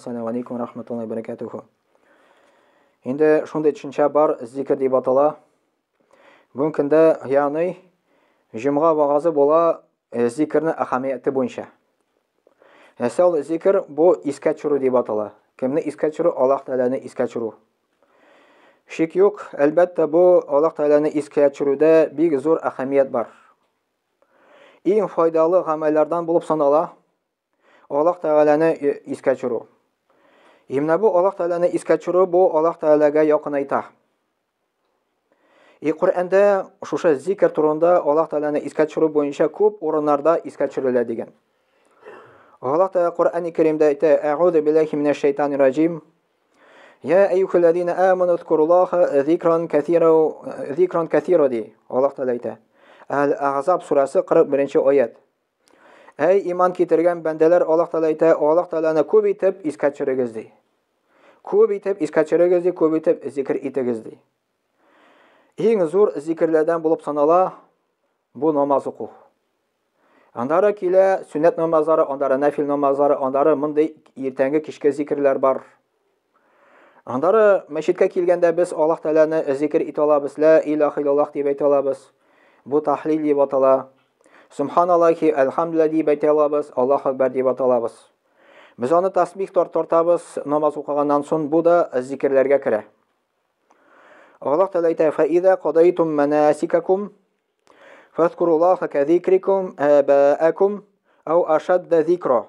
Ассаламу алейкум рахматуллахи баракатуху. Инде шундый төшенчә бар, зикр дип атала. Бүгенге көндә, ягъни җомга вагазы була зикрның әһәмияте буенча. Нәрсә ул зикр? Бу искә төшерү дип атала. Кемне искә төшерү? Аллаһ Тәгаләне искә төшерү. Шик юк, әлбәттә, бу Аллаһ Тәгаләне искә төшерүдә бик зур әһәмият бар. Иң файдалы гамәлләрдән булып санала Аллаһ Тәгаләне искә төшерү. И менә бу Аллаһ Тәгаләне искә төшерү бу Аллаһ Тәгаләгә якынайта. И Коръәндә шушы зикр турында Аллаһ Тәгаләне искә төшерү буенча күп урыннарда искә төшерелә дигән. Аллаһ Тәгалә Коръәни Кәримдә әйтә: "Әгъузу биллахи минәш шайтанир раҗим. Я әйюхәлләзина аману зкуруллаха зикран кәсира зикран кәсира" ди. Аллаһ Тәгалә әйтә. Әл-Ахзаб сүрәсе 41 аят. Әй иман китергән бәндәләр, Аллаһ Тәгалә әйтә, Аллаһ Тәгаләне күп итеп искә төшерегез ди. Күп итеп искә төшерегез ди, күп итеп зикр итегез ди. Иң зур зикерләрдән булып санала бу намаз уку. Андары килә сөннәт намазлары, андары нәфил намазлары, андары мондый иртәнге кичке зикерләр бар. Андары мәчеткә килгәндә без Аллаһ Тәгаләне зикер итә алабыз, ла илаһ иллаллаһ дип әйтә алабыз. Бу таһлил дип атала. Субханаллахи, әлхәмдүлилләһ дип әйтә алабыз, Аллаһ акбар дип аталабыз. Без аны тасбих тартабыз, намаз укыганнан соң бу да зикерләргә керә. Аллаһ Тәгалә әйтә: "Фа иза кадайтум манасикакум фазкуруллаха казикрикум абаакум ау ашадда зикра".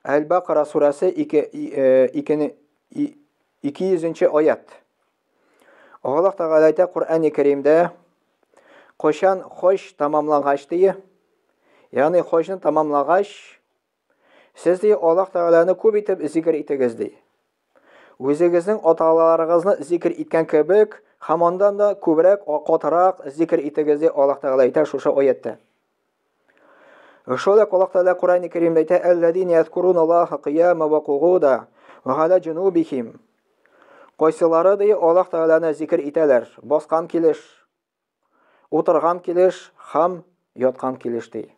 Әл-Бакара сүрәсе 2 200 аят. Аллаһ Тәгалә әйтә Коръәни Кәримдә, кайчан хаҗ тамамлангач ди, ягъни хаҗны тамамлагач, сез ди Аллаһ Тәгаләне күп итеп зикр итегез ди. Үзегезнең аталарыгызны зикр иткән кебек, һәм андан да күбрәк, катырак зикр итегез ди Аллаһ Тәгалә әйтә шушы аяттә. Шулай Аллаһ Тәгалә Коръәни Кәримдә әйтә: "Әлләзина язкуруналлаһа кыяма ва кугуда ва аля җунубихим". Кайсылары ди Аллаһ Тәгаләне зикр итәләр, баскан килеш, утырган килеш һәм яткан килеш ди.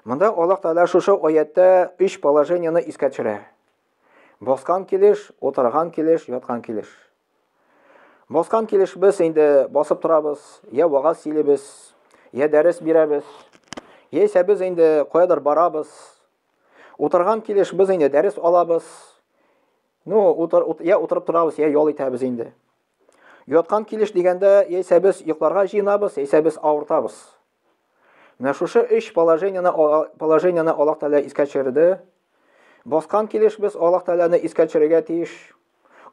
Монда Аллаһ Тәгалә шушы аятта өч положениене искә төшерә. Баскан килеш, утырган килеш, яткан килеш. Баскан килеш без инде басып торабыз, я вагаз сөйлибез, я дәрес бирәбез, яисә без инде каядыр барабыз. Утырган килеш без инде дәрес алабыз. Ну, утыр, ут, я утырып торабыз, я ял итәбез инде. Яткан килеш дигәндә, яисә без йокларга җыенабыз, яисә без авыртабыз. Менә шушы өч положениене положениене Аллаһ Тәгалә искә төшерде. Баскан килеш без Аллаһ Тәгаләне искә төшерергә тиеш.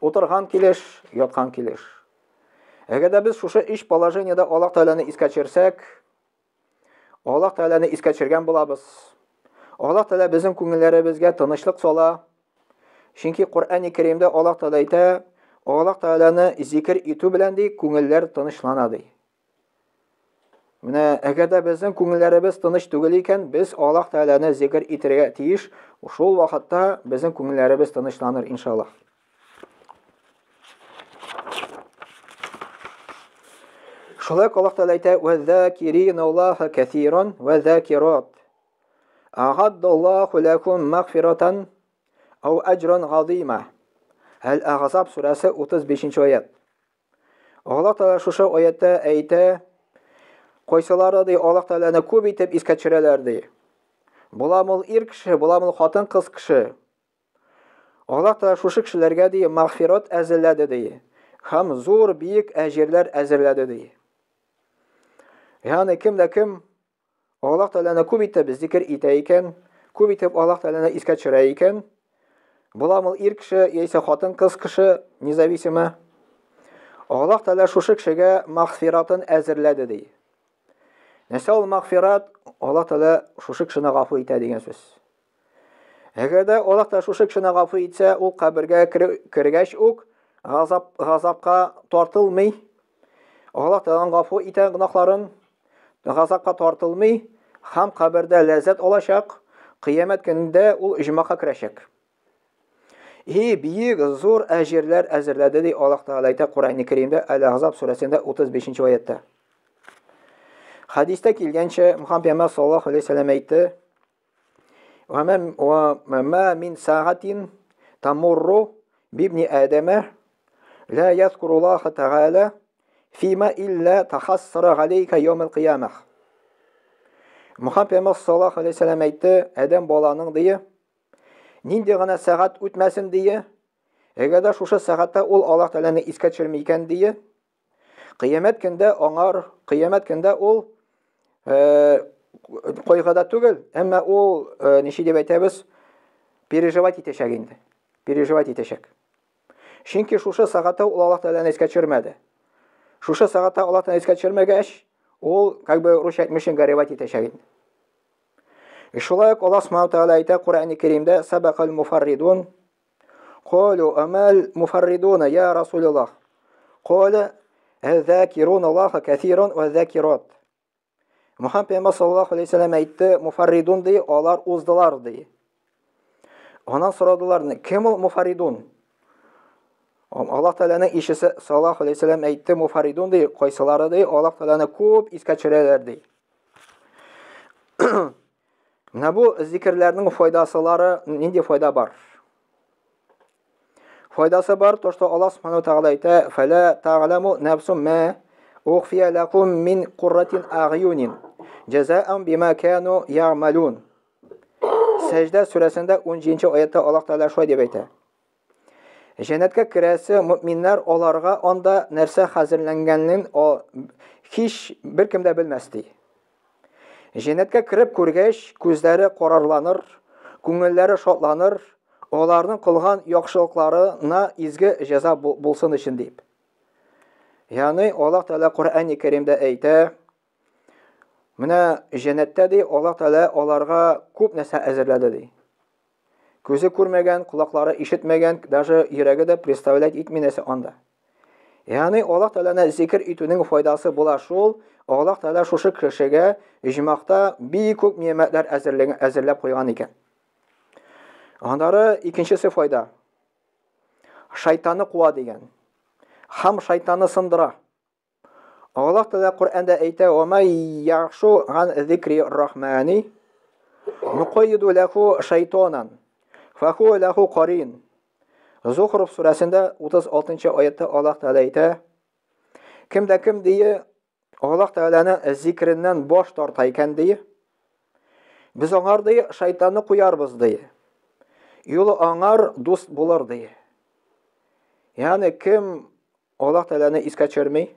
Утырган килеш, яткан килеш. Әгәр дә без шушы өч положениедә Аллаһ Тәгаләне искә төшерсәк, Аллаһ Тәгаләне искә төшергән булабыз. Аллаһ Тәгалә безнең күңелләребезгә тынычлык сала. Чөнки Коръәни Кәримдә Аллаһ Тәгалә әйтә, Аллаһ Тәгаләне зикер итү белән ди, күңелләр тынычлана ди. Менә әгәр дә безнең күңелләребез тыныч түгел икән, без Аллаһ Тәгаләне зикр итәргә тиеш. Шул вакытта безнең күңелләребез тынычланыр, иншаллаһ. Шулай ук Аллаһ Тәгалә әйтә: "Ва закирина Аллаһа кәсиран ва закират. Агаддаллаһу лакум магфиратан ау аҗран газима." Әл-Ахзаб сүрәсе 35 аят. Аллаһ Тәгалә шушы аятта әйтә, кайсылары ди Аллаһ Тәгаләне күп итеп искә төшерәләр ди. Буламы ул ир кеше, буламы ул хатын-кыз кеше. Аллаһ Тәгалә шушы кешеләргә ди мәгъфират әзерләде ди. Һәм зур биек әҗерләр әзерләде ди. Ягъни кем дә кем Аллаһ Тәгаләне күп итеп зикер итә икән, күп итеп Аллаһ Тәгаләне искә төшерә икән, буламы ул ир кеше яисә хатын-кыз кеше, независимо, Аллаһ Тәгалә шушы кешегә мәгъфиратын әзерләде ди. Нәрсә ул мәгъфират? Аллаһ Тәгалә шушы кешене гафу итә дигән сүз. Әгәр дә Аллаһ та шушы кешене гафу итсә, ул кабергә кергәч үк газап, газапка тартылмый. Аллаһ Тәгалә гафу итә гөнаһларын, газапка тартылмый һәм кабердә ләззәт алачак, кыямәт көнендә ул оҗмахка керәчәк. И бөек зур әҗерләр әзерләде ди Аллаһ Тәгалә әйтә Коръәни Кәримдә Әл-Ахзаб сүрәсендә 35 аятта. Хәдистә килгәнчә, Мөхәммәд пәйгамбәр саллаллаһу алейһи вәсәлләм әйтте: Ва ма мин сәгатин тамурру бибни Адама ла язкуру Аллаха Тәгалә фима илля тахассара галейка йомал кыямах. Мөхәммәд пәйгамбәр саллаллаху алейһи вәсәлләм әйтте, адәм баланың дие, нинди генә сәгать үтмәсен дие, әгәр дә шушы сәгатьтә ул Аллаһ Тәгаләне искә төшерми икән дие, кыямәт көндә аңар, кыямәт көндә ул кайгыда түгел, әмма ул ничек дип әйтәбез, переживать итәчәк инде. Переживать итәчәк. Чөнки шушы сәгатьтә ул Аллаһ Тәгаләне искә төшермәде. Шушы сәгатьтә Аллаһ Тәгаләне искә төшермәгәч, ул, как бы русча әйтмешен, горевать итәчәк инде. И шулай ук Аллаһ Субхану Тәгалә әйтә Коръәни Кәримдә сабакал муфарридун Калу амал муфарридуна я Расулуллах. Каля әз-закирун Аллаха кәсиран ва закират. Мөхәммәд пәйгамбәр саллаллаху алейһи вәсәлләм әйтте, муфарридун ди, алар уздылар ди. Аннан сорадылар, кем ул муфарридун? Аллаһ Тәгаләнең илчесе саллаллаху алейһи вәсәлләм әйтте, муфарридун ди, кайсылары ди, Аллаһ Тәгаләне күп искә төшерәләр ди. Менә бу зикерләрнең файдасылары нинди файда бар? Файдасы бар, то, что Аллаһ Субхану Тәгалә әйтә, «Фәлә тәгъләму нәфсум мә ухфия ләкум мин курратин агъюнин, җәзаан бима кану ягъмалун». Сәҗдә сүрәсендә 17 аятта Аллаһ Тәгалә шулай дип әйтә. Җәннәткә керәсе мөминнәр аларга анда нәрсә хәзерләнгәнен һич беркем дә белмәс ди. Җәннәткә кереп күргәч, күзләре карарланыр, күңелләре шатланыр, аларның кылган яхшылыкларына изге җәза булсын өчен дип. Ягъни Аллаһ Тәгалә Коръәни Кәримдә әйтә, менә җәннәттә ди, Аллаһ Тәгалә аларга күп нәрсә әзерләде ди. Күзе күрмәгән, колаклары ишетмәгән, даже йөрәге дә представлять итми нәрсә анда. Ягъни Аллаһ Тәгаләне зикр итүнең файдасы була шул, Аллаһ Тәгалә шушы кешегә иҗмахта бик күп ниәмәтләр әзерләп куйган икән. Аннары икенчесе файда. Шайтаны куа дигән. Һәм шайтаны сындыра. Аллаһ Тәгалә Коръәндә әйтә: "Ва май яхшу ган зикри рахмани нукайиду лаху шайтанан фаху лаху карин". Зухруф сүрәсендә 36 аятта Аллаһ Тәгалә әйтә: Кем дә кем дие Аллаһ Тәгаләнең зикреннән баш тарта икән дие, без аңар ди шайтанны куярбыз ди. Юлы аңар дус булыр ди. Ягъни кем Аллаһ Тәгаләне искә төшерми.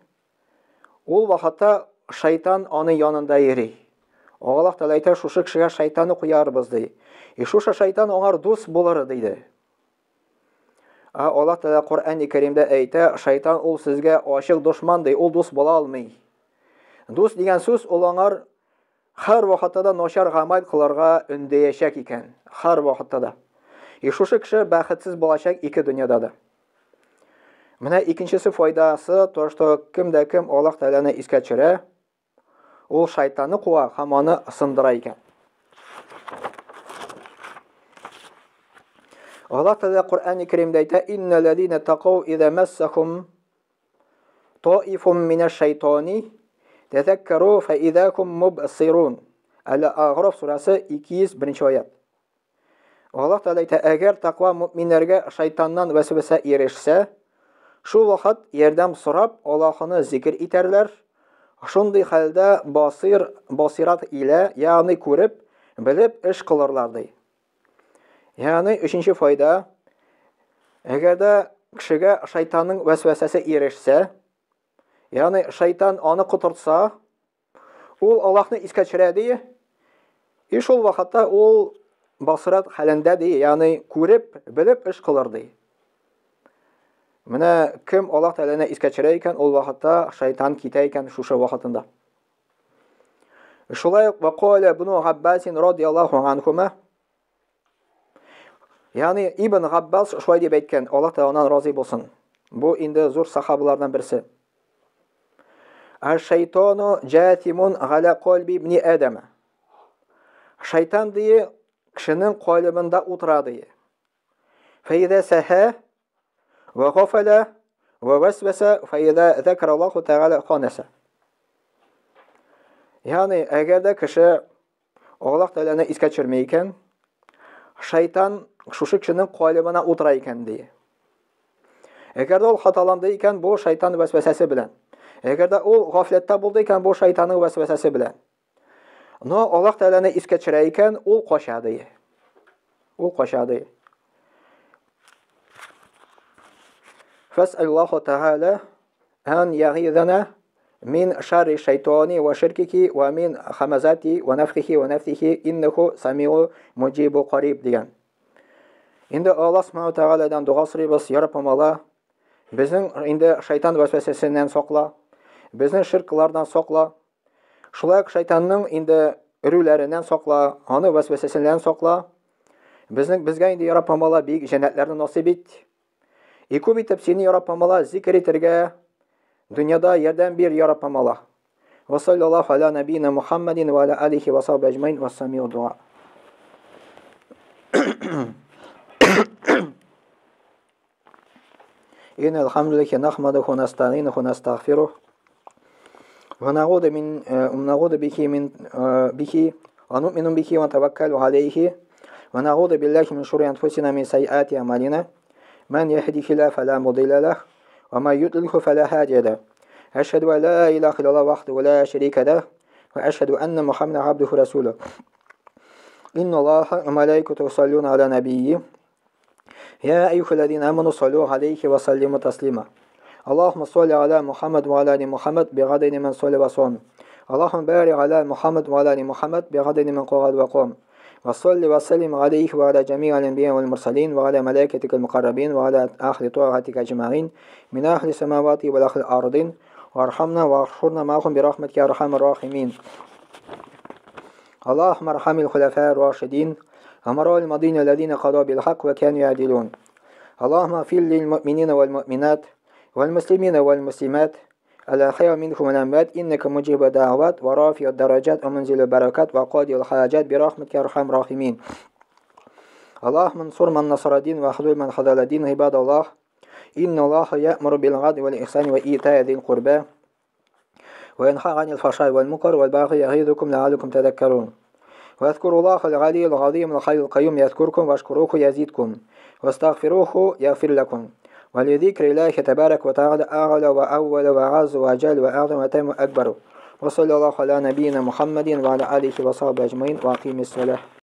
Ул вакытта шайтан аның янында йөри. Аллаһ Тәгалә әйтә, шушы кешегә шайтанны куярбыз, ди. И шушы шайтан аңар дус булыр, диде. Ә Аллаһ Тәгалә Коръәни Кәримдә әйтә, шайтан ул сезгә ачык дошман, ди, ул дус була алмый. Дус дигән сүз ул аңар Һәр вакытта да начар гамәл кылырга өндәячәк икән. Һәр вакытта да. И шушы кеше бәхетсез булачак ике дөньяда да. Менә икенчесе файдасы, то, что кем дә кем Аллаһ Тәгаләне искә төшерә, ул шайтанны куа һәм аны сындыра икән. Аллаһ Тәгалә Коръәни Кәримдә әйтә: "Иннәлләзина тақау иза массахум Таифум минә шайтани тәзәккәру фәизәкум мубсирун. Әл-Аграф сүрәсе 201 аят. Аллаһ Тәгалә әйтә, әгәр тәкъва мөминнәргә шайтаннан вәсвәсә ирешсә, шул вакыт ярдәм сорап Аллаһыны зикер итәрләр. Шундый хәлдә басир, басират илә, ягъни күреп, белеп эш кылырлар ди. Ягъни өченче файда, әгәр дә кешегә шайтанның вәсвәсәсе ирешсә, ягъни шайтан аны котыртса, ул Аллаһны искә төшерә ди. И шул вакытта ул басырат хәлендә ди, ягъни күреп, белеп эш кылыр ди. Менә кем Аллаһ Тәгаләне искә төшерә икән, ул вакытта шайтан китә икән шушы вакытында. Шулай ук вакаля ибн Габбасин радияллаһу анхума. Ягъни Ибн Габбас шулай дип әйткән, Аллаһ Тәгалә аннан разый булсын. Бу инде зур сахабалардан берсе. Аш-шайтану җатимун галя кальби ибни Адама. Шайтан дие кешенең калебендә утыра дие. Фәйдә сәһә Вә гафәлә вә вәсвәсә фәйдә зәкәр Аллаһу Тәгалә ханәсә. Ягъни, әгәр дә кеше Аллаһ Тәгаләне искә төшерми икән, Шайтан шушы кешенең калебына утыра икән, ди. Әгәр дә ул хаталанды икән, бу шайтан вәсвәсәсе белән. Әгәр дә ул гафләттә булды икән, бу шайтанның вәсвәсәсе белән. Но Аллаһ Тәгаләне искә төшерә икән, ул кача ди. Ул кача ди. Фәсәллаһу Тәгалә ан ягизана мин шарри шайтани ва ширкихи ва мин хамазати ва нафхихи ва нафсихи иннаху самиу муджибу кариб дигән. Инде Аллаһ Субхану Тәгаләдән дога сорыйбыз, Я Раббым Аллаһ, безнең инде шайтан вәсвәсәсеннән сакла, безнең ширклардан сакла. Шулай ук шайтанның инде өрүләреннән сакла, аны вәсвәсәсеннән сакла. Безнең безгә инде, Я Раббым Аллаһ, бик җәннәтләрне насыйп ит. И күп итеп сине, Я Раббым Аллаһ, зикр итәргә дөньяда ярдәм бир, Я Раббым Аллаһ. Ва саллаллаху аля набийна Мухаммадин ва аля алихи ва сахби аджмаин ва самиу дуа. إن الحمد لله نحمده ونستعينه ونستغفره ونعوذ من ونعوذ به من به ونؤمن به ونتوكل عليه ونعوذ بالله من شرور أنفسنا من سيئات أعمالنا من يهده الله فلا مضل له ومن يضلله فلا هادي له أشهد أن لا إله إلا الله وحده لا شريك له وأشهد أن محمدا عبده ورسوله إن الله وملائكته يصلون على نبيه يا أيها الذين آمنوا صلوا عليه وسلموا تسليما اللهم صل على محمد وعلى آل محمد بعدد من صلى وصام اللهم بارك على محمد وعلى آل محمد بعدد من قعد وقام وصل وسلم عليه وعلى جميع الأنبياء والمرسلين وعلى ملائكتك المقربين وعلى أهل طاعتك أجمعين من أهل السماوات والأهل الأرضين وارحمنا واغفرنا معهم برحمتك يا أرحم الراحمين اللهم ارحم الخلفاء الراشدين أمراء المدينة الذين قضوا بالحق وكانوا يعدلون اللهم اغفر للمؤمنين والمؤمنات والمسلمين والمسلمات الأحياء منهم والأموات إنك مجيب الدعوات ورافع الدرجات ومنزل البركات وقاضي الحاجات برحمتك يا أرحم الراحمين اللهم انصر من نصر الدين واخذل من خذل الدين عباد الله إن الله يأمر بالعدل والإحسان وإيتاء ذي القربى وينهى عن الفحشاء والمنكر والبغي يعظكم لعلكم تذكرون واذكروا الله العلي العظيم الحي القيوم يذكركم واشكروه يزيدكم واستغفروه يغفر لكم ولذكر الله تبارك وتعالى أعلى وأول وأعز وأجل وأعظم وأتم وأكبر وصلى الله على نبينا محمد وعلى آله وصحبه أجمعين وأقيم الصلاة.